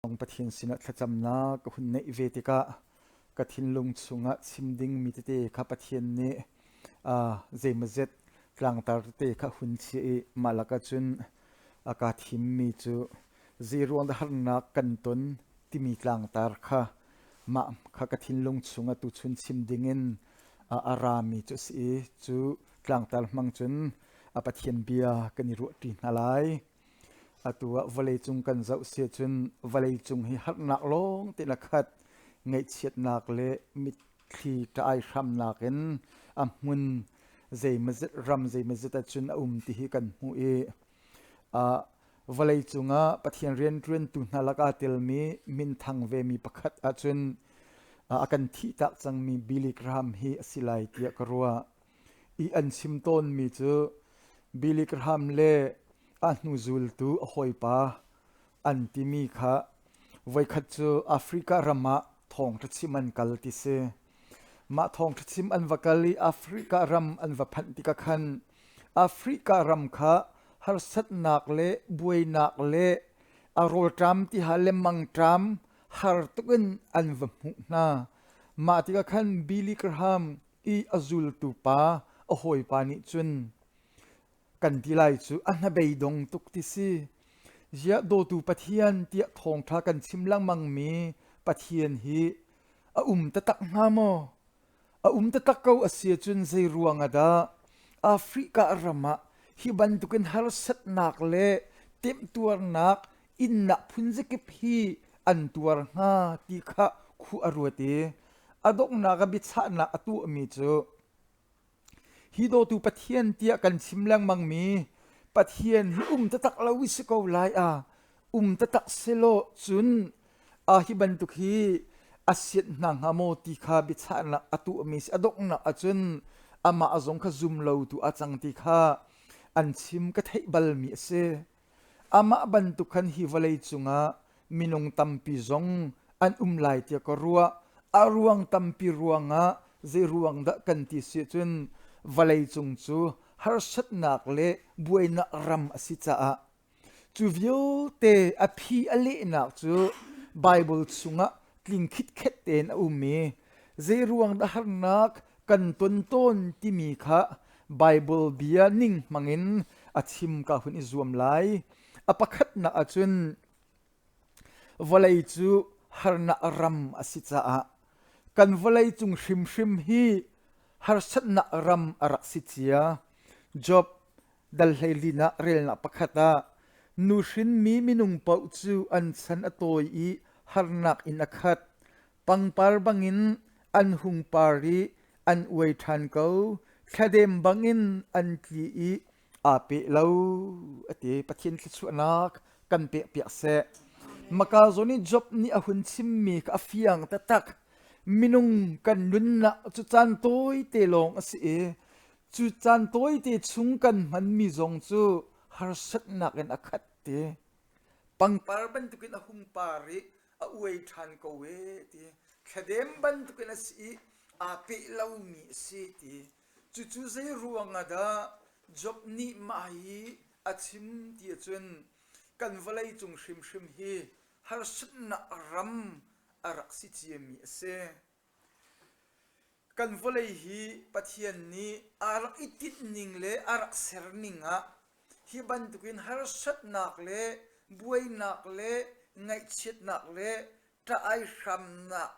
Pathian sinah thlacamnak ka hun neih ve tikah ka thinlung chungah chim dingmi tete kha Pathian nih zeimawzet tlangtar tete kha hun chiah i mah lakah cun a ka thimmi cu zeiruang dah harnak kan ton timi tlangtar kha mah kha ka thinlung chungah tuchun chim dingin a rami cu a si i cu tlangtar hmang cun a Pathian bia kan i ruahṭi hna lai. Atu ah vawleicung kan zoh si ahcun vawleicung hi harnak lawng tein a khat. Ngaihchiatnak le mitthli ṭah-ai hramnak in a hmun zeimawzet ram zeimawzet ahcun a um ti hi kan hmuh i uh, vawleicung ah Pathian rianṭuantu hna lakah aa telmi minthang vemi pakhat ahcun a kan thihtak cangmi Billy Graham hi a si lai tiah ka ruah. I an chim tawnmi cu Billy Graham le a hnuzultu a hawipa an timi kha voikhat cu Africa ram ah thawngṭha chim an kal ti si. Mah thawngṭha chim an va kal i Africa ram an va phanh tikah khan Africa ram kha harsatnak le buainak le a rawlṭam tiha le mangṭam har tuk in an va hmuh hna. Mah tikah khan Billy Graham i a zultu pa a hawipa nih cun kan ti lai cu a hnabei dong tuk ti si. Ziah dawtu Pathian tiah thawngṭha kan chim lengmangmi Pathian hi a um taktak hnga maw? A um taktak ko a si ahcun zei ruang ah dah Africa ram ah hi bantukin harsatnak le temtuarnak innak phunzakip hi an tuar hnga ti kha khu a ruat i a donghnak ah biachahnak a tuahmi cu hi dawtu Pathian tiah kan chim lengmangmi Pathian hi um taktak lo i si ko lai a um taktak selaw cun a hi bantuk hi a sianh hna hnga maw ti kha biachahnak a tuahmi si a donghnak ahcun amah zong kha zum lo tu a cang ti kha an chim ka theih balmi a si. Amah bantuk khan hi vawlei cungah minung tampi zong an um lai tiah ka ruah. A ruang tampi ruangah zei ruang dah kan ti si ahcun vawlei cung cu harsatnak le buainak ram a si caah cu vialte a phi a lehnak cu Baibal chungah tling khitkhet tein a um i zei ruang dah harnak kan ton tawn timi kha Baibal bia ning hmangin a chim ka hun i zuam lai. A pakhatnak ahcun vawlei cu harnak ram a si caah kan vawlei cung hrimhrim hi harsatnak ram a rak si cia. Job dal hleili ah relnak pakhat ah nuhrinmi minung paoh cu an chan a tawi i harnak in a khat. Pangpar bangin an hung par i an uai ṭhan ko. Thladem bangin an tli i aa peh lo a ti. Pathian thluachuahnak kan pekpiak seh. Maka zawn i Job nih a hun chimmi kha a fiang taktak. Minung kan nunnak cu caan tawite lawng a si i cu caan tawite chung kan hmanmi zong cu harsatnak in a khat ti. Pangpar bantukin a hung par i a uai ṭhan ko ee ti. Thladem bantukin a si i aa peh lomi a si ti. Cucu zei ruang ah dah Job nih mah hi a chim ti ahcun kan vawlei cung hrimhrim hi harsatnak ram a rak si ciami a si. Kan vawlei hi Pathian nih aa rak i tinhning le a rak serning ah hi bantukin harsatnak le buainak le ngaihchiatnak le ṭah-ai hramnak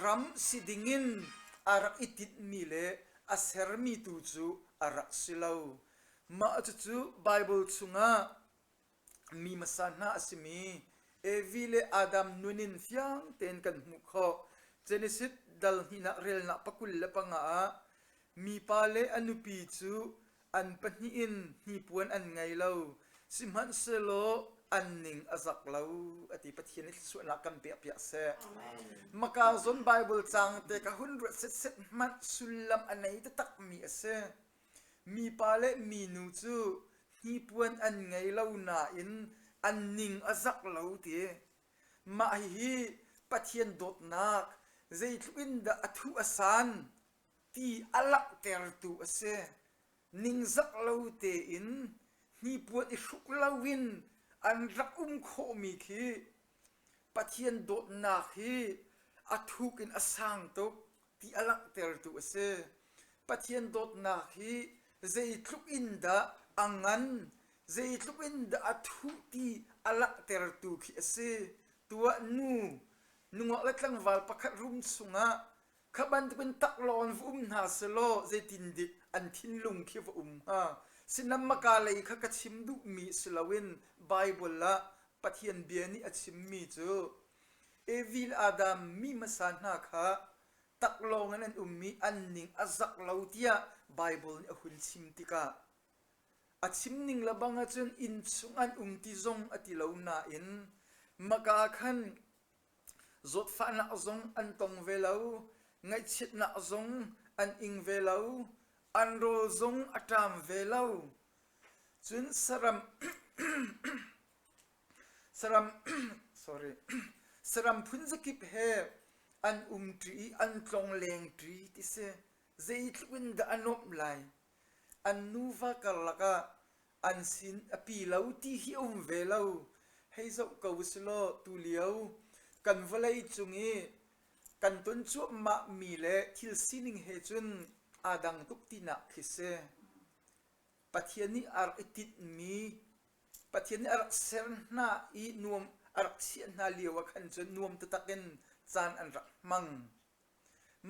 ram si dingin a rak i tinhmi le a sermi tu cu a rak si lo. Mah cucu Baibal chungah mi hmasa hna a simi Evi le Adam nun in fiang tein kan hmuh khawh. Genesis dal hnihnak relnak pakul le panga ah mipa le a nupi cu an pahnih in hnipuan an ngei lo, sihmanhsehlaw an ning a zak lo a ti. Pathian nih thluachuahnak kan pekpiak seh. Maka zawn Bible caang te ka hun ruat setset hmanh sullam a nei taktakmi a si. Mipa le minu cu hnipuan an ngei lo nain an ning a zak lo ti. Mah hihi Pathian dawtnak zeitluk in dah a thuh a san ti a langhtertu a si. Ningzak lo tein hnipuan i hruk loin an rak um khawhmi khi. Pathian dawtnak hi a thuk in a sang tuk ti a langhtertu a si. Pathian dawtnak hi zeitluk in dah a ngan, zeitluk in dah a thuh ti a langhtertu khi a si. Tuah nu, nungak le tlangval pakhat room chungah Kha bantukin taklawng va um hna selaw zeitindik an thinlung khi va um hnga. Sinam maka lei kha ka chim duhmi si loin Baibal ah Pathian bia nih a chimmi cu Evi le Adam mi hmasa hna kha taklawng in an um i an ning a zak lo tiah Baibal nih a hun chim tikah a chim ning le bang ahcun inn chung an um ti zong a ti lo nain maka khan Zawtfahnak zong an tong ve lo, ngaihchiatnak zong an ing ve lo, an rawl zong a ṭam ve lo. Cun saram saram sorry saram phunzakip he an umṭi i an tlonglengṭi ti si. Zeitluk in dah a nuamh lai. An nuva karlak ah an sin a pi lo ti hi a um ve lo. Hei zoh ko usilaw tulio kan vawlei cung i kan ton cuahmah mi le thil sining he cun aa dang tuk tinak khi si. Pathian nih a rak i tinhmi, Pathian nih a rak ser hna i nuam a rak chiah hna lio ah khan cun nuam taktak in caan an rak hmang.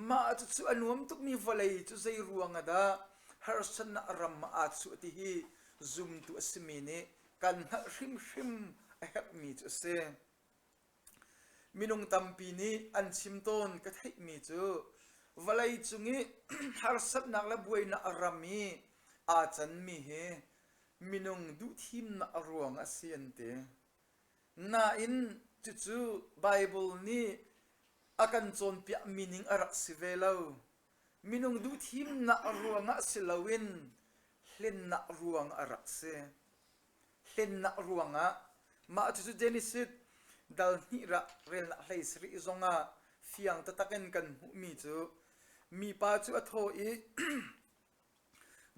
Mah cucu a nuam tukmi vawlei cu zei ruang ah dah harsatnak ram ah aa chuah ti hi zumtu a simi nih kan hngalh hrimhrim a herhmi cu a si. Minung tampi nih an chim tawn ka theihmi cu vawlei cung i harsatnak le buainak a ram i aa canmi hi minung duhthimnak ruang a si an ti. Nain cucu Baibal nih a kan cawnpiakmi ning a rak si ve lo. Minung duhthimnak ruangah si loin hlennak ruang a rak si. Hlennak ruangah mah cucu Genesis dal hnih rak relnak hlei sarih zongah fiang taktak in kan hmuhmi cu mipa cu a thaw i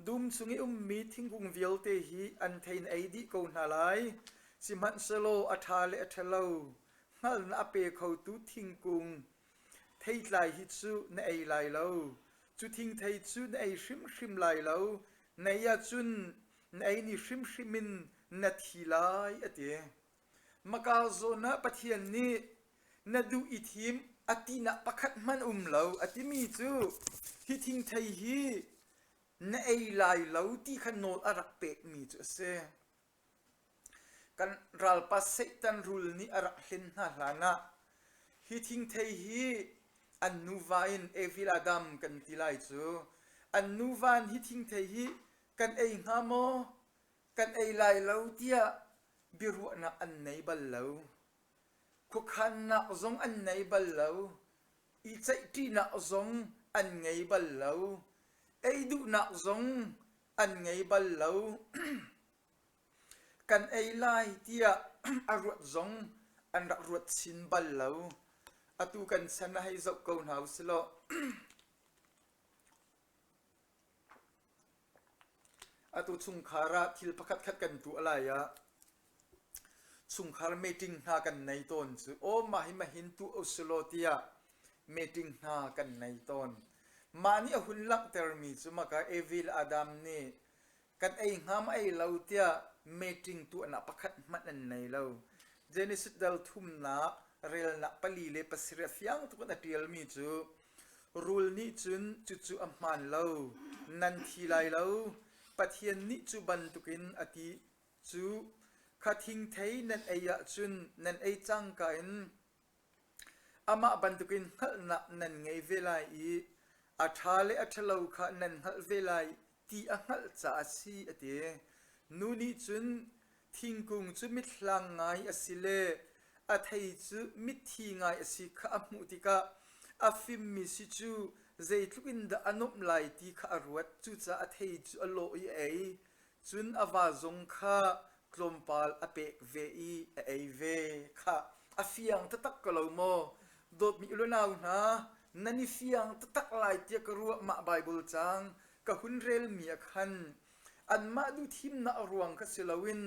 Dum chung i ummi thingkung vialte hi an thei na ei dih ko hna lai, sihmanhsehlaw a ṭha le a ṭhalo hngalhnak a pe khotu thingkung theitlai hi cu na ei lai lo. Cu thingthei cu na ei hrimhrim lai lo, na ei ahcun na ei ni hrimhrim in na thi lai, a ti. Maka zawn ah Pathian nih na duh i thim a tinak pakhat hmanh um lo a timi cu hi thingthei hi na ei lai lo ti kha nawl a rak pekmi cu a si. Kan ralpa Satan rul nih a rak hlen hna hlanah hi thingthei hi an nuva in Evil Adam kan ti lai cu an nuva in hi thingthei hi kan ei hnga maw kan ei lai lo tiah biaruahnak an nei bal lo. Khuakhannak zong an nei bal lo. I ceihṭinak zong an ngei bal lo. Ei duhnak zong an ngei bal lo. Kan ei lai tiah a ruat zong an rak ruat chin bal lo. Atu kan chan ah hei zoh ko hna usilaw Atu chungkhar ah thil pakhatkhat kan tuah lai ah chungkhar meeting hna kan nei tawn cu aw mah hi mahin tuah usilaw tiah meeting hna kan nei tawn. Mah nih a hun langhtermi cu maka Evi le Adam nih kan ei hnga ma ei lo tiah meeting tuahnak pakhat hmanh an nei lo. Genesis dal thumnak relnak 4 le 7 ah fiang tuk in a ṭialmi cu Rul nih cun cucu a hmaan lo, nan thi lai lo. Pathian nih cu bantukin a ti cu kha thingthei nan ei ahcun nan ei cangka in amah bantukin hngalhnak nan ngei ve lai i a ṭha le a ṭhalo kha nan hngalh ve lai ti a hngalh caah a si, a ti. Nu nih cun Thingkung cu mithlang ngai a si le a thei cu mitthi ngai a si kha a hmuh tikah a fimmi si cu zeitluk in dah a nuamh lai ti kha a ruat. Cucaah a thei cu a lawh i a ei. Cun a va zong kha tlawmpal a pek ve i a ei ve. Khah, a fiang taktak ko lo maw? Dawtmi u le nau hna, nan i fiang taktak lai tiah ka ruah mah Baibal caang ka hun relmi ah khan Anmah duhthimnak ruang kha si loin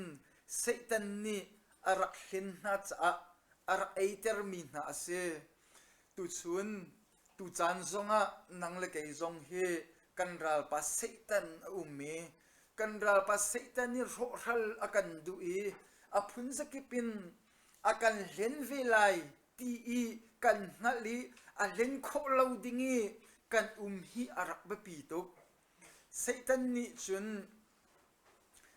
Satan nih a rak hlen hna caah a rak eitermi hna a si. Tuchun, tucaan zongah nang le kei zong hi kan ralpa Satan a um i kan ralpa Satan nih hrawhhral a kan duh i a phunzakip in a kan hlen ve lai ti i kan hngalh i a hlen khawh lo ding i kan um hi a rak biapi tuk. Satan nih cun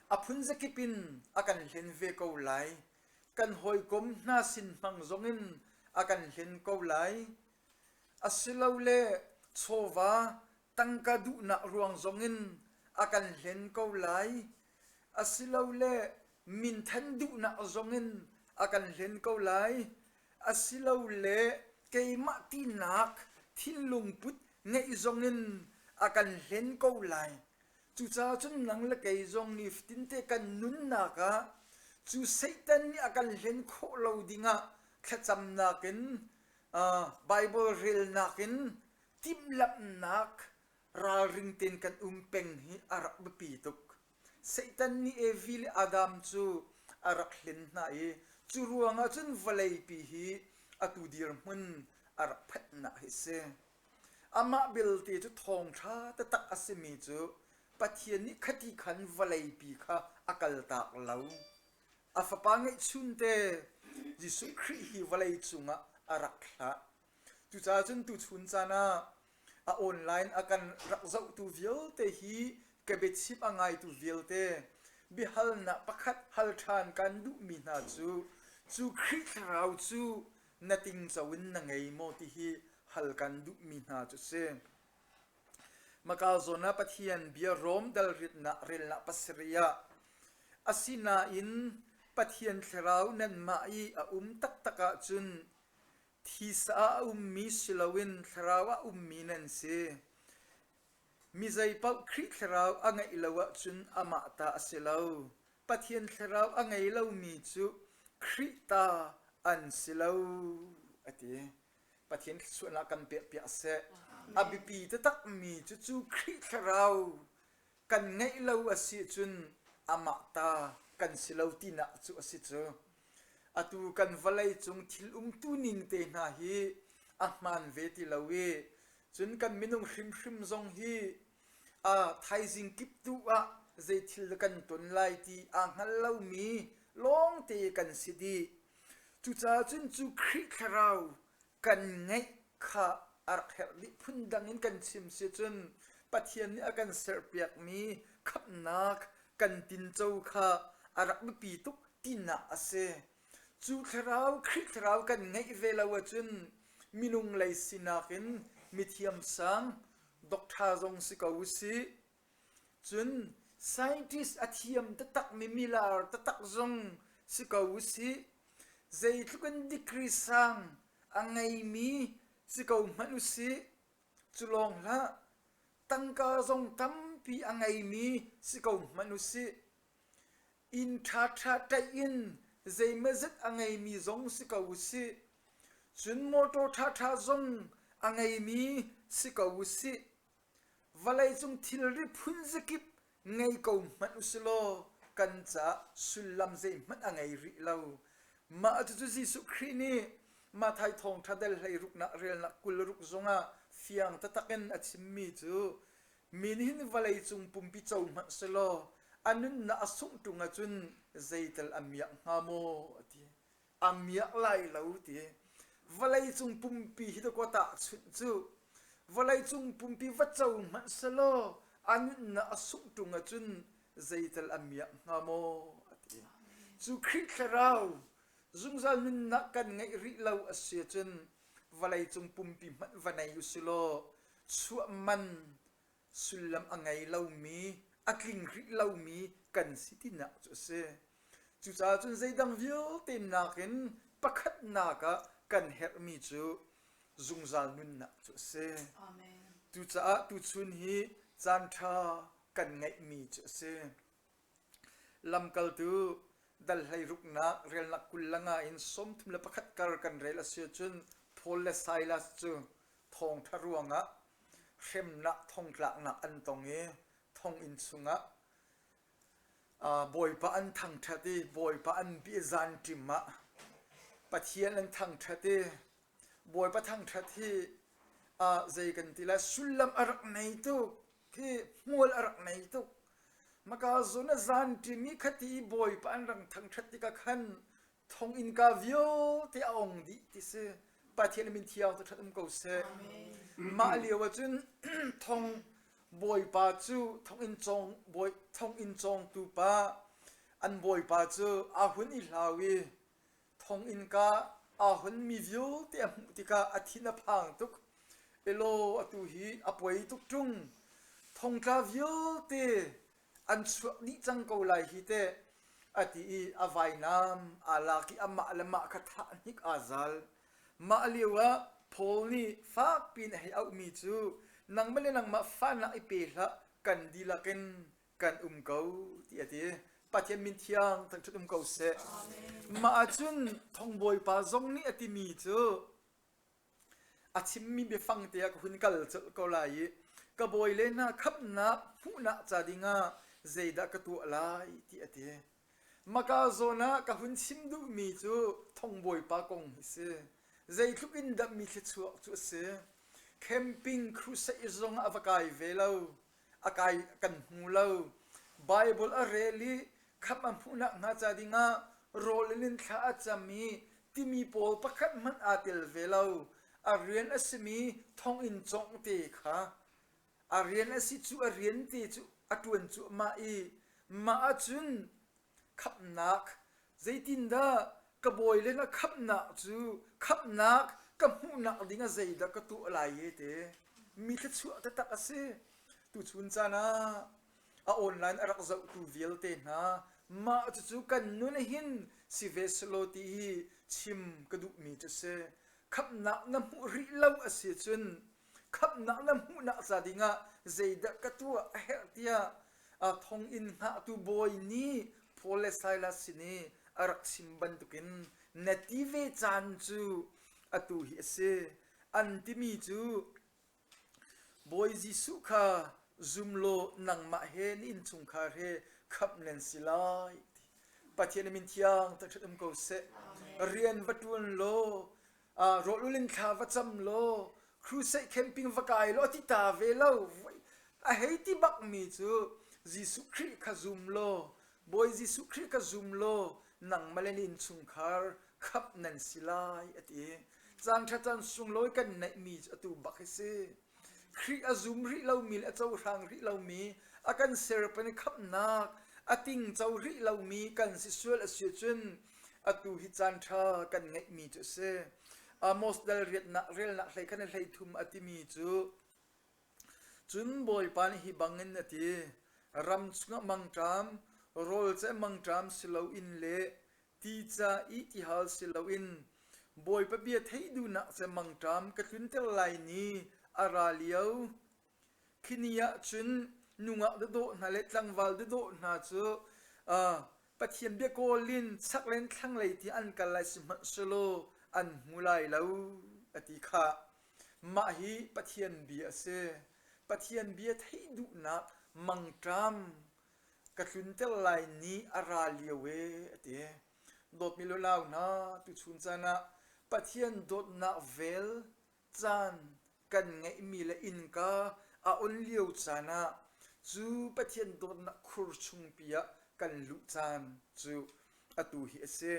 a phunzakip in a kan hlen ve ko lai. Kan hawikom hna sin hmang zongin a kan hlen ko lai. Asilole chawva tangka duhnak ruang zongin a kan hlen ko lai. Asilole minthan duhnak zongin a kan hlen ko lai. Asilole keimah tinak thinlung put ngeih zongin a kan hlen ko lai. Cucaah cun nang le kei zong nifatinte kan nunnak ah cu Satan nih a kan hlen khawh lo dingah thlacamnak in Baibal relnak in timhlamhnak ralring tein kan um peng hi a rak biapi tuk. Satan nih Evi le Adam cu a rak hlen hna i cu ruangah cun vawleipi hi atu dirhmun a rak phanhnak hi a si. Amah belte cu thawngṭha taktak a simi cu Pathian nih khati khan vawleipi kha a kaltak lo. A fapa ngeihchunte Jesuh Khrih hi vawlei cungah a rak thlah. Cucaah cun tuchun caan ah a online a kan rak zohtu vialte hi ka biachim a ngaitu vialte biahalnak pakhat hal ṭhan kan duhmi hna cu cu Khrih Thlarau cu na tingco in na ngei maw ti hi hal kan duhmi hna cu si. Maka zawn ah Pathian bia Rom dal ritnak relnak pasarih ah asinain Pathian Thlarau nanmah i a um taktak ahcun Thisa ah a ummi si loin thlarau ah ummi nan si. Mi zeipaoh Khrih Thlarau a ngeih lo ahcun amah ta a si lo. Pathian Thlarau a ngei lomi cu Khrih ta an si lo, a ti. Pathian thluachuahnak kan pekpiak seh. A biapi taktakmi cu cu Khrih Thlarau kan ngeih lo a si cun amah ta kan si lo tinak cu a si cu. Atu kan vawlei cung thil umtu ning te hna hi a hmaan ve ti lo i cun kan minung hrimhrim zong hi a thaizing kip tu ah zei thil kan ton lai ti aa hngal lomi lawngte kan si dih. Cucaah cun cu Khrih Thlarau kan ngeih kha a rak herh dih. Phundang in kan chim si cun Pathian nih a kan serpiakmi khamhnak kan tinco kha a rak biapi tuk tinak a si. Cu thlarau, Khrih thlarau kan ngeih ve lo ahcun minung lei sinak in mithiam sang, doctor zong si ko usih, Cun scientist a thiam taktakmi milar taktak zong si ko usih, zeitluk in degree sang a ngeimi si ko hmanh usih, cu lawng hlah, tangka zong tampi a ngeimi si ko hmanh usih, inn ṭhaṭha ṭaih in zeimawzat a ngeimi zong si ko usih, cun motor ṭhaṭha zong a ngeimi si ko usih, Vawleicung thilri phunzakip ngei ko hmanh usilaw kan caah sullam zeihmanh a ngei rih lo. Mah cucu Jesuh Khrih nih Matthai thawngṭha dal hleiruknak relnak 26 zongah fiang taktak in a chimmi cu mi nih hin vawleicung pumpi co hmanh selaw a nunnak a sungh ṭung ahcun zeital a miak hnga maw a ti. A miak lai lo ti. Vawleicung pumpi hi dakaw tahchunh cu vawleicung pumpi va co hmanh selaw a nunnak a sungh ṭung ahcun zeital a miak hnga maw a ti. Cu Khrih Thlarau zungzal nunnak kan ngeih rih lo a si ahcun vawleicung pumpi hmanh va nei usilaw chuah man sullam a ngei lomi, a tling rih lomi kan si tinak cu a si. Cucaah cun zeidang vialte nakin pakhatnak ah kan herhmi cu zungzal nunnak cu a si. Amen. Cucaah tuchun hi caanṭha kan ngeihmi cu a si. Lamkaltu dal hleiruknak relnak 20 le nga in 31 kar kan rel a si ahcun Paul le Silas cu thawngṭha ruangah hremnak thongtlaknak an tong i thonginn chungah Bawipa an thangṭhat i Bawipa an bia zanṭim ah. Pathian an thangṭhat i Bawipa thangṭhat hi zei kan ti lai sullam a rak nei tuk khi hmual a rak nei tuk. Maka zawn a zanṭim i khati i Bawipa an rak thangṭhat tikah khan thonginn ka vialte a ong dih ti si. Pathian min thiang cu ṭhat um ko seh. Mah lio ahcun thong bawipa cu thonginn cawng bawi thonginn cawngtu pa an bawipa cu aa hun i hlau i thonginn ka aa hunmi vialte a hmuh tikah a thin a phang tuk. Elaw atu hi a poi tuk ṭung. Thongtla vialte an chuak dih cang ko lai hi teh a ti i a vainam aa lak i amah le mah kha thah hnik aa zal. Mah lio ah Paul nih fakpi in a hei auhmi cu nangmah le nangmah fahnak i pe hlah kan dihlak in kan um ko ti a ti. Pathian min thiang thangṭhat um ko seh. Mah ahcun thongbawipa zong nih a timi cu A chimmi biafang te ah ka hun kal colh ko lai i ka bawile hna khamhnak hmuhnak ca dingah zeidah ka tuah lai ti a ti. Maka zawn ah ka hun chim duhmi cu thongbawipa kong hi si. Zeitluk in dah mi thluachuak cu a si. Camping crusade zong ah a va kai ve lo. A kai kan hmu lo. Bible a rel i khamh a hmuhnak hnga ca dingah rawl in thla a cam i timi pawl pakhat hmanh aa tel ve lo. A rian a simi thonginn cawngh te kha a rian a si cu a rian te cu a ṭuan cuahmah i mah ahcun khamhnak zeitindah ka bawi le na khamhnak cu khamhnak ka hmuhnak ding ah zeidah ka tuah lai e te mi thluachuah taktak a si. Tuchun caan ah a online a rak zohtu vialte hna mah cucu kan nun hin si ve selaw ti hi chim ka duhmi cu si. Khamhnak na hmuh rih lo a si cun khamhnak na hmuhnak ca dingah zeidah ka tuah a herh tiah thonginn hngahtu bawi nih Paul le Silas sin i a rak chim bantukin na ti ve caan cu atu hi a si. An timi cu Bawi Jesuh kha zum law nangmah he na innchungkhar he khamh nan si lai. Pathian min thiang thangṭhat um ko seh. Rian va ṭuan law, rawl ul in thla va cam law, crusade camping va kai law ti ta ve lo. A hei ti bakmi cu Jesuh Khrih kha zum law, Bawi Jesuh Khrih kha zum law, nangmah le na innchungkhar khamh nan si lai a ti. Caan ṭha caan sunglawi kan neihmi cu atu bak hi si. Khrih a zum rih lomi le a cohlang rih lomi, a kan serpan i khamhnak a tingco rih lomi kan si sual a si ahcun atu hi caan ṭha kan ngeihmi cu a si. Amos dal riatnak relnak hlei khan hlei thum a timi cu Cun Bawipa nih hi bangin a ti, Ram chungah mangṭam, rawl cu mangṭam si loin le ti ca i tihal si loin Bawipa bia theih duhnak cu mangṭam ka tlunter lai ni a ra lio. Khi ni ah cun nungak dawdawh hna le tlangval dawdawh hna cu Pathian bia kawl in chaklei in thlanglei tiang an kal lai sihmanhsehlaw an hmu lai lo, a ti khah. Mah hi Pathian bia a si. Pathian bia theih duhnak mangṭam ka tlunter lai ni a ra lio ee a ti. Dawtmi lulau hna, tuchun caan ah Pathian dawtnak vel caan kan ngeihmi le innka a on lio caan ah cu Pathian dawtnak khur chungpi ah kan luh caan cu atu hi a si.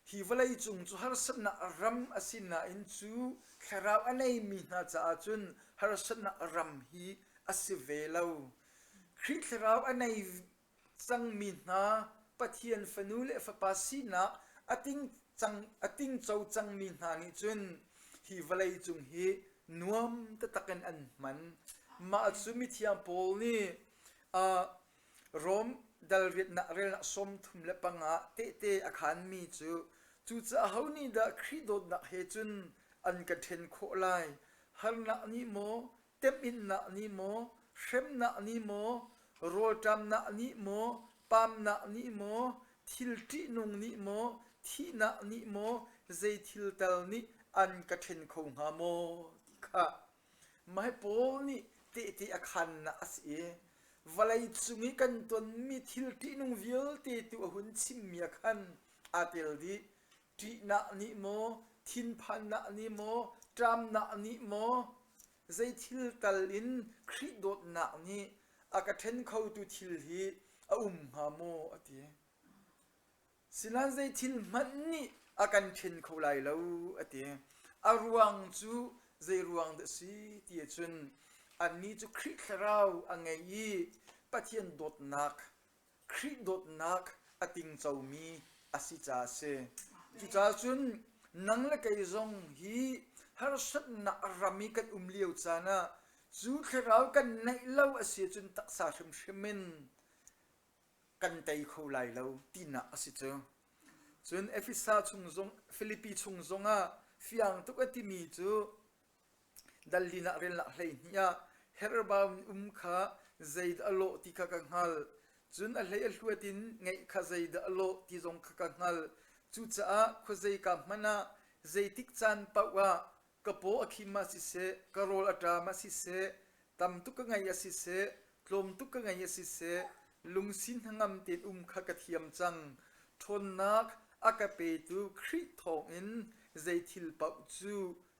Hi vawleicung cu harsatnak ram a si nain cu thlarau a neimi hna caah cun harsatnak ram hi a si ve lo. Khrih thlarau a nei cangmi hna Pathian fanu le fapa sinak a ting cang a tingco cangmi hna nih cun hi vawleicung hi nuam taktak in an hman. Mah cu mithiang Paul nih uh, Rom dal riatnak relnak 35 tehte a khaanmi cu cucaah aho nih dah Khrih dawtnak he cun an ka ṭhen khawh lai? Harnak nih maw, temhinnak nih maw, hremnak nih maw, rawlṭamnak nih maw, pamnak nih maw, thil ṭihnung nih maw, thihnak nih maw, zei thil tal nih an ka ṭhen kho hnga maw? ti kha Mah hi Paul nih tehte a khaannak a si i vawlei cung i kan tonmi thil ṭihnung vialte tu a hun chimmi ah khan aa tel dih. Ṭihnak nih maw, thinphannak nih maw, ṭamnak nih maw, zei thil tal in Khrih dawtnak nih a ka ṭhen khotu thil hi a um hnga maw a ti. Sinain zei thil hmanh nih a kan ṭhen kho lai lo a ti. A ruang cu zei ruang dah si ti ahcun annih cu Khrih Thlarau a ngei i Pathian dawtnak Khrih dawtnak a tingcomi a si caah a si. Cucaah cun nang le kei zong hi harsatnak ram i kan um lio caan ah cu thlarau kan neih lo a si ahcun taksa hrimhrim in kan tei kho lai lo tinak a si cu. Cun Efesa chung zong Filipi chung zongah fiang tuk a timi cu Dallin ah relnak 12 ah herhbau in um kha zeidah a lawh ti kha ka hngalh. Cun a hlei a hluat in ngeih kha zeidah a lawh ti zong kha ka hngalh. Cucaah khuazeika hmanh ah zeitik caan paoh ah ka paw a khim ah siseh, ka rawl a ṭam ah siseh, tam tuk ka ngeih ah siseh, tlawm tuk ka ngeih ah siseh, lungsi hnangam tein um kha ka thiam cang. Ṭhawnnak a ka petu Khrih thawngin zei thil paoh cu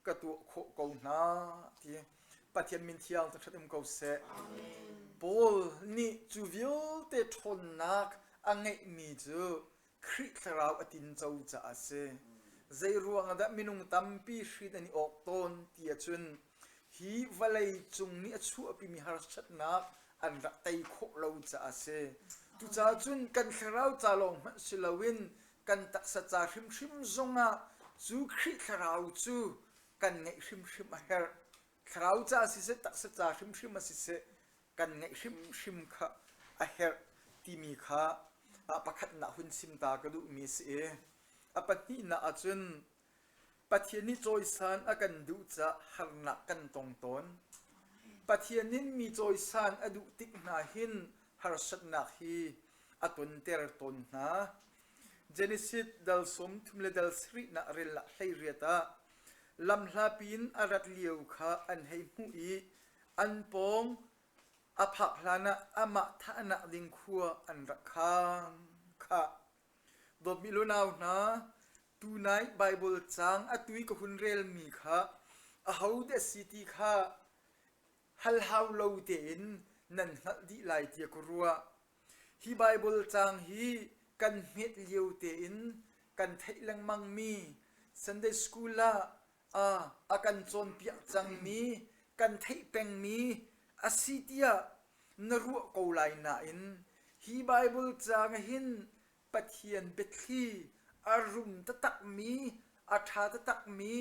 ka tuah khawh ko hna ti Pathian min thiang thangṭhat um ko seh. Paul nih cu vialte ṭhawnnak a ngeihmi cu Khrih thlarau a tinco caah a si. Zei ruang ah dah minung tampi hrin an i awk tawn ti ahcun hi vawlei cung nih a chuahpimi harsatnak an rak tei khawh lo caah a si. Cucaah cun kan thlarau ca lawng hmanh si loin kan taksa ca hrimhrim zongah cu Khrih thlarau cu kan ngeih hrimhrim a herh. Thlarau ca siseh taksa ca hrimhrim a siseh kan ngeih hrimhrim kha a herh timi kha a pakhatnak hun chim ta ka duhmi a si i a pahnihnak ahcun Pathian nih cawisan a kan duh caah harnak kan tong tawn. Pathian nih mi cawisan a duh tik hna hin harsatnak hi a tonter tawn hna. Genesis dal 30 le dal sarihnak rel ah 18 ah lamhlapi in a rat lio kha an hei hmuh i an pawng a phak hlanah amah thahnak ding khua an rak khang khah. Dawtmi lunau hna, tunai Baibal caang atu i ka hun relmi kha ahodah a si ti kha hal hau lo tein nan hngalh dih lai tiah ka ruah. Hi Baibal caang hi kan hmet lio tein kan theih lengmangmi Sunday School ah a kan cawnpiak cangmi kan theih pengmi a si tiah na ruah ko lai nain hi Baibal caang hin Pathian biathli a rum taktakmi, a ṭha taktakmi,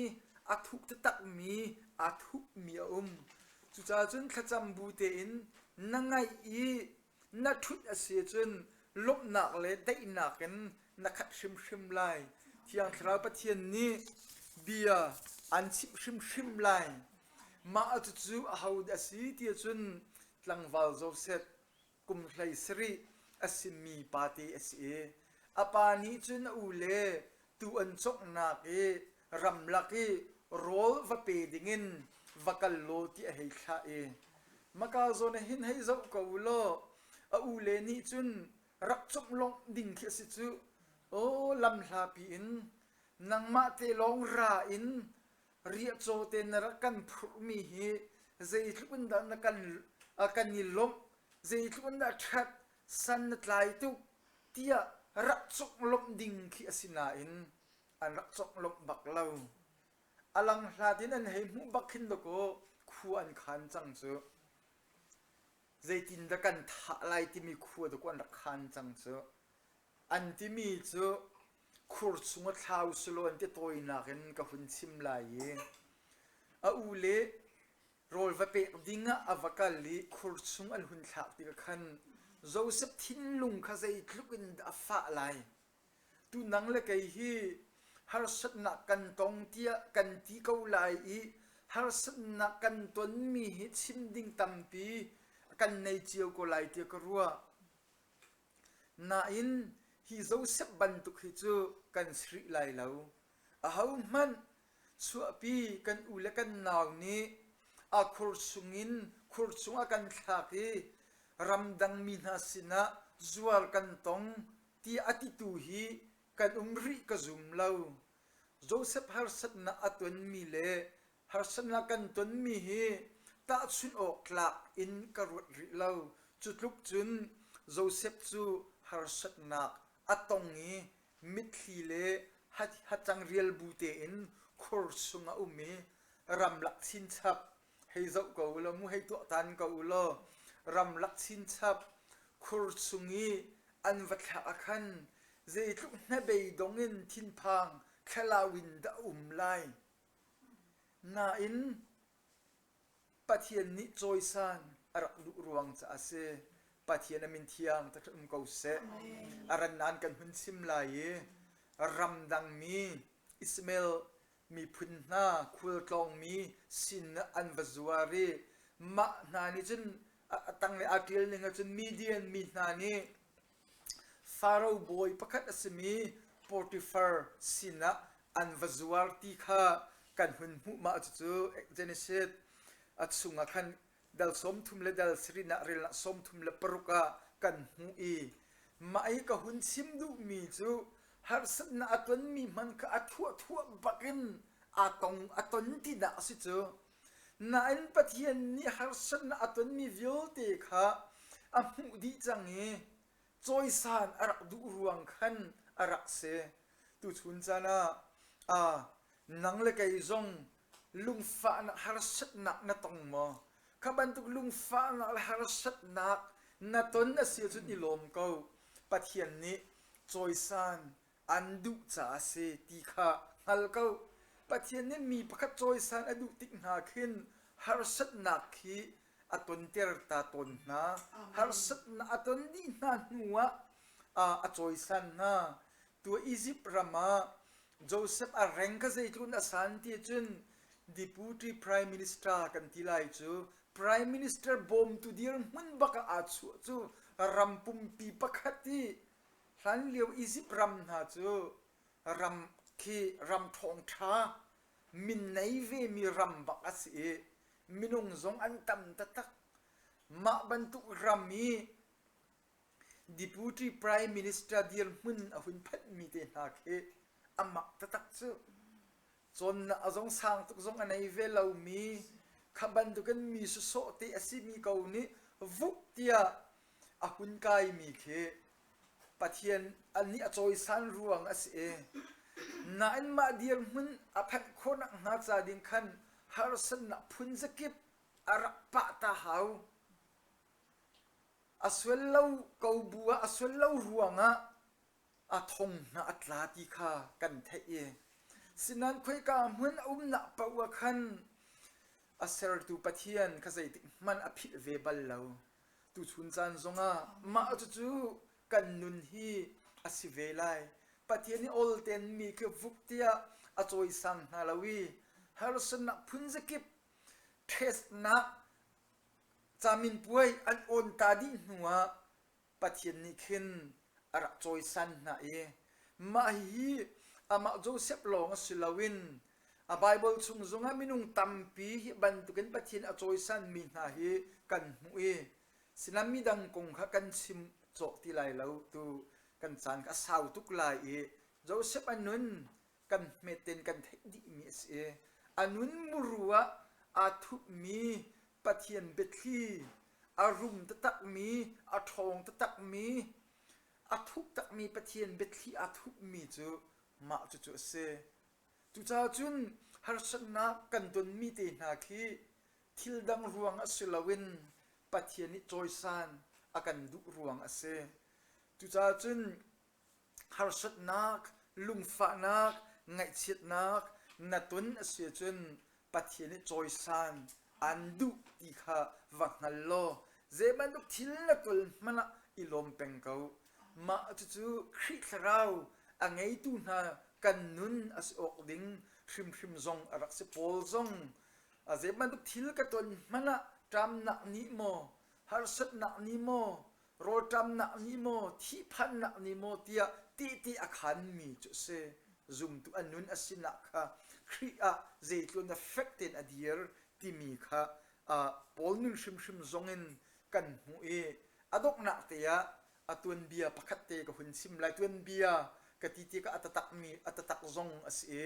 a thuk taktakmi aa thupmi a um. Cucaah cun thlacam bu tein na ngaih i na ṭhut a si ahcun lawmhnak le daihnak in na khat hrimhrim lai. Thiang Thlarau Pathian nih bia an chimh hrimhrim lai. Mah cucu ahodah a si ti ahcun tlangval Joseph kum 17 a simi pate a si i a pa nih cun a ule tuu an cawnghnak i ramlak i rawl va pe dingin va kal law ti a hei thlah i maka zawn ah hin hei zoh ko u law a ule nih cun rak cawmh lawngh ding khi a si cu aw lamhlapi in nangmah te lawng ra in riahcaw te na rak kan phurhmi hi zeitluk in dah na kan a kan i lawmh zeitluk in dah ṭhat san na tlai tuk tiah rak conglawmh ding khi a si nain an rak conglawmh bak lo. A langhlat in an hei hmuh bak khin dakaw khua an khan cang cu. Zeitindah kan thah lai timi khua dakaw an rak khan cang cu. An timi cu khur chung a thlau selaw an ti tawinak in ka hun chim lai i a u le rawl va pek ding ah a va kal i khur chung an hun thlak tikah khan Josef thinlung kha zeitluk in dah a fah lai. Tu nang le kei hi harsatnak kan tong tiah kan ti ko lai i harsatnak kan tonmi hi chim ding tampi kan nei cio ko lai tiah ka ruah. Nain hi Josef bantuk hi cu kan si rih lai lo. Ahohmanh chuahpi kan u le kan nau nih a khur chungin khur chung a kan thlak i ramdang mi hna sinah zuar kan tong tiah a titu hi kan um rih ka zum lo. Joseph harsatnak a tonmi le harsatnak kan tonmi hi tahchunh awk tlak in ka ruat rih lo. Cu tluk cun Joseph cu harsatnak a tong i mitthli le hacang rial bu tein khur chung a um i ramlak chinchap hei zoh ko u law mu hei tuahtan ko u law ramlak chinchap khur chung i an va thlak ah khan zeitluk hnabei dong in thinphang thlalau in dah a um lai. Nain Pathian nih cawisan a rak duh ruang caah a si. Pathian a min thiang taktak um ko seh. A rannak kan hun chim lai i ramdangmi Ishmael miphun hna khualtlawngmi sin an va zuar i mah hna nih cun a tanglei aa ṭial ning ahcun Midian mi hna nih Faro bawi pakhat a simi Potifar sinah an va zuar ti kha kan hun hmuh. Mah cucu Genesis a chungah khan dal 30 le dal sarih ah relnak 36 ah kan hmuh i mah i ka hun chim duhmi cu harsatnak a tonmi hmanh kha a thuahthuah bakin aa tong a ton tinak a si cu. Nain Pathian nih harsatnak a tonmi vialte kha a hmuh dih cang i cawisan a rak duh ruang khan a rak si. Tuchun caan ah ah nang le kei zong lungfahnak harsatnak na tong maw? Kha bantuk lungfahnak le harsatnak na ton a si ahcun i lawm ko. Pathian nih cawisan an duh caah a si ti kha hngal ko. Pathian nih mi pakhat cawisan a duh tik hna khin harsatnak khi a tonter ta tawn hna. Harsatnak a ton dih hna hnuah a cawisan hna. Tua Izipt ram ah Joseph a reng kha zeitluk in a san ti cun Deputy Prime Minister kan ti lai cu Prime Minister bawmtu dirhmun bak ah aa chuah cu ram pumpi pakhat i Hlanlio Izipt ram hna cu ram khi ram ṭhawngṭha min nei vemi ram bak a si i minung zong an tam taktak. Mah bantuk ram i Deputy Prime Minister dirhmun a hun phanhmi te hna khi a mak taktak cu. Cawnnak a zong sang tuk zong a nei ve lomi kha bantukin mi sawsawh te a simi ko nih vuk tiah a hun kaimi khi Pathian nih a cawisan ruang a si i nain mah dirhmun a phanh khawhnak hnga ca ding khan harsatnak phun zakip a rak pah ta hau. A sual lo ko bu ah a sual lo ruangah a thong hna a tla ti kha kan theih i sinain khoika hmun a umnak paoh ah khan a sertu Pathian kha zeitik hmanh a philh ve bal lo. Tuchun caan zongah mah cucu kan nun hi a si ve lai. Pathian nih awlten mi khi vuk tiah a cawisang hna lo i harsatnak phunzakip testnak caminpuai an awn ta dih hnuah Pathian nih khin a rak cawisan hna i mah hihi amah Joseph lawng si loin a Baibal chung zongah minung tampi hi bantukin Pathian a cawisanmi hna hi kan hmuh i sinain midang kong kha kan chim cawk ti lai lo tu kan caan kha a sau tuk lai i Joseph a nun kan hmet tein kan theih dihmi a si i a nun muru ah aa thupmi Pathian biathli a rum taktakmi a ṭhawng taktakmi a thup takmi Pathian biathli aa thupmi cu mah cucu a si. Cucaah cun harsatnak kan tonmi te hna khi thil dang ruang ah si loin Pathian nih cawisan a kan duh ruang a si. Cucaah cun harsatnak, lungfahnak, ngaihchiatnak na ton a si ahcun Pathian nih cawisan aan duh ti kha va hngal law zei bantuk thil na ton hmanh ah i lawm peng ko. Mah cucu Khrih Thlarau a ngeitu hna kan nun a si awk ding hrimhrim zong a rak si. Paul zong zei bantuk thil ka ton hmanh ah ṭamnak nih maw, harsatnak nih maw, rawlṭamnak nih maw thihphannak nih maw tiah tehte a khanmi cu a si. Zumtu a nun a sinak kha Khrih ah zeitlun a fek tein a dir timi kha Paul nun hrimhrim zongin kan hmuh i a donghnak te ah a tuanbia pakhat te ka hun chim lai. Tuanbia ka ti tikah a tatakmi a tatak zong a si i.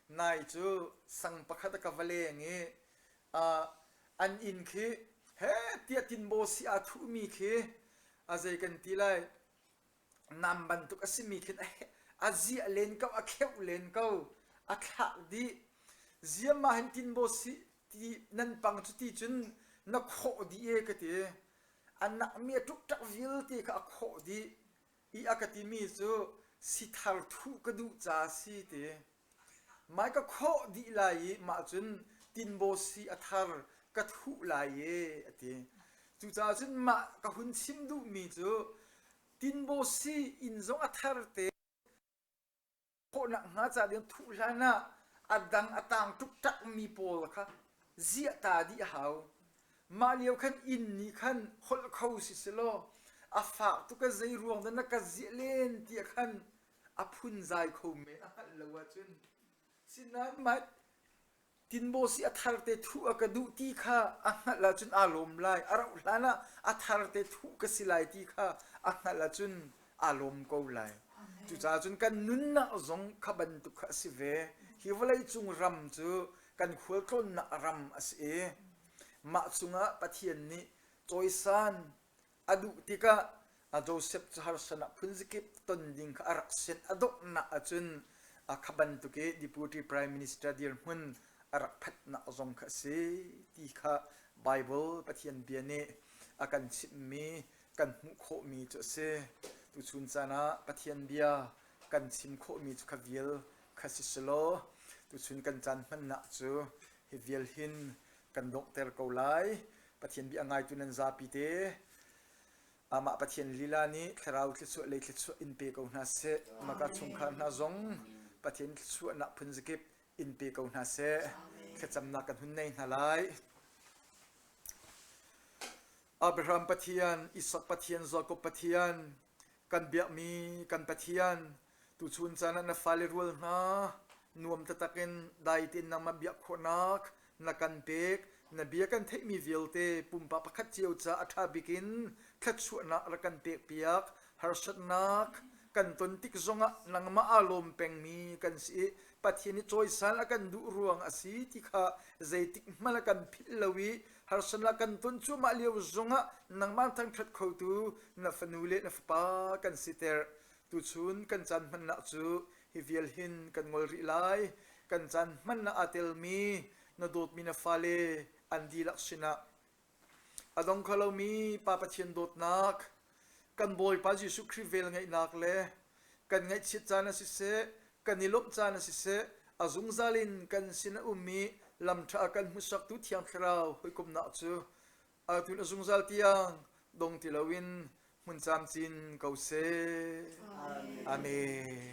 Nai cu sang pakhat a ka va leng i uh, an inn khi he tiah tinbaw si aa thuhmi khi a zei kan ti lai nam bantuk a simi khin a ziah len ko a kheuh len ko a thlak dih ziam ma hin tinbaw si ti nan pang cu ti cun na khawh dih e ka ti a nakmi a ṭukṭak vialte kha a khawh dih i a ka timi cu sithar thuh ka duh ca si ti Mai ka khawh dih lai i mah cun tinbaw si a thar ka thuh lai e a ti. Cucaah cun mah ka hun chim duhmi cu tinbaw si inn zong a thar te khawhnak hnga ca ding thuh hlan ah a dang a tang ṭukṭakmi pawl kha ziah ta dih a hau. Mah lio khan inn nih khan holh kho si selaw a fak tuk a zei ruang dah na ka ziah len tiah khan a phunzai kho men a hngalh lo ahcun sinain mah tinbaw si a thar te thuh a ka duh ti kha a hngalh ahcun aa lawm lai a rauh hlan ah a thar te thuh ka si lai ti kha a hngalh ahcun aa lawm ko lai cucaah cun kan nunnak zong kha bantuk kha a si ve hi vawlei cung ram cu kan khualtlawnnak ram a si i mah cungah Pathian nih cawisan A duh tikah a Josef cu harsanak phunzakip ton ding kha a rak sian a donghnak ahcun kha bantuk i deputy prime minister dirhmun a rak phanhnak zong kha a si ti kha Bible Pathian bia nih a kan chimhmi kan hmuh khawhmi cu a si. Tuchun caan ah Pathian bia kan chim khawhmi cu kha vial kha si selaw tuchun kan caan hmannak cu hi vial hin kan donghter ko lai. Pathian bia ngaitu nan zapi te amah Pathian lila nih thlarau thluachuah lei thluachuah in pe ko hna seh. Maka chungkhar hna zong Pathian thluachuahnak phunzakip in pe ko hna seh. Thlacamnak kan hun nei hna lai. Abraham Pathian, Isak Pathian, Jakob Pathian, kan biakmi kan Pathian, tuchun caan ah na fale rual hna nuam taktak in dai tein nangmah biak khawhnak na kan pek. Na bia kan theihmi vialte pumpak pakhat cio ca a ṭha bik in thluachuahnak rak kan pekpiak. Harsatnak kan ton tik zongah nangmah aa lawm pengmi kan si i Pathian i cawisan a kan duh ruang a si ti kha zeitik hmanh a kan philh lo i harsatnak kan ton cuahmah lio zongah nangmah thangṭhat khotu na fanu le na fapa kan siter. Tuchun kan caan hmannak cu hi vial hin kan ngol rih lai. Kan caan hmannak aa telmi na dawtmi na fale an dihlak sinah a dong kho lomi Pa Pathian dawtnak, kan Bawipa Jesuh Khrih velngeihnak le kan ngaihchiat caan ah siseh, kan i lawmh caan ah siseh, a zungzal in kan sin a ummi lamṭha a kan hmuhsaktu Thiang Thlarau hawikomhnak cu atu in a zungzal tiang dong ti loin hmun camcin ko seh. Amen.